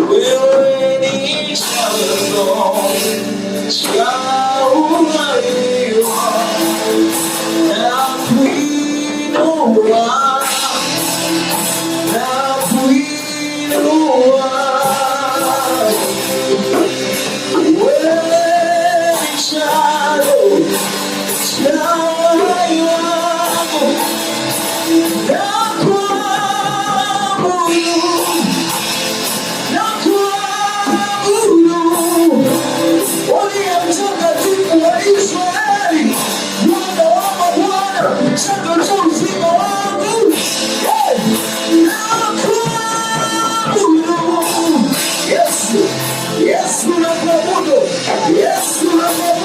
Wewe ni chanzo cha uhai na kuinua, na kuinua. Wewe ni chanzo cha uhai wangu na kuabudu, na kuabudu. Uliye Mtakatifu wa Israeli, Bwana wa mabwana, chanzo cha uzima wangu. Hey! Nakuabudu. Yesu, Yesu nakuabudu. Yesu nakuabudu.